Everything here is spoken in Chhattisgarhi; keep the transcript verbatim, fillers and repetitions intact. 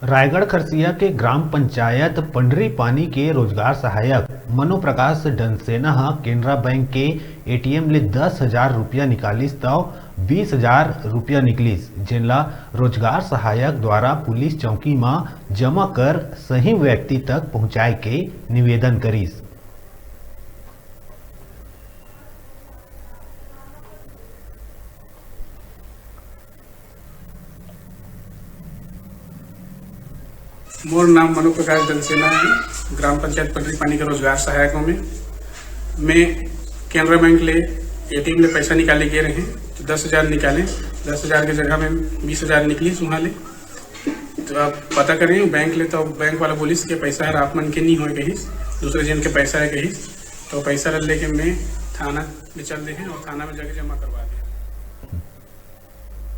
रायगढ़ खरसिया के ग्राम पंचायत पंडरी पानी के रोजगार सहायक मनु प्रकाश डनसेना ह केनरा बैंक के एटीएम ले दस हजार रुपया निकालिस, तव बीस हजार रुपया निकलिस, जेन ला रोजगार सहायक द्वारा पुलिस चौकी म जमा कर सही व्यक्ति तक पहुंचाए के निवेदन करिस। मोर नाम मनु प्रकाश डनसेना है, ग्राम पंचायत पंडरी पानी के रोजगार सहायक हूँ मैं। मैं केनरा बैंक ले एटीएम ले पैसा निकाले गे रहे, तो दस हजार निकाले, दस हजार के जगह में बीस हजार निकलिस उहाँ ले। तो आप पता करें बैंक ले, तो बैंक वाला बोलिस के पैसा है आप मन के नहीं होए कहिस, दूसरे जन के पैसा है कहिस। तो पैसा ला लेके मैं थाना में चल दे हैं और थाना में जाके जमा करवा दे।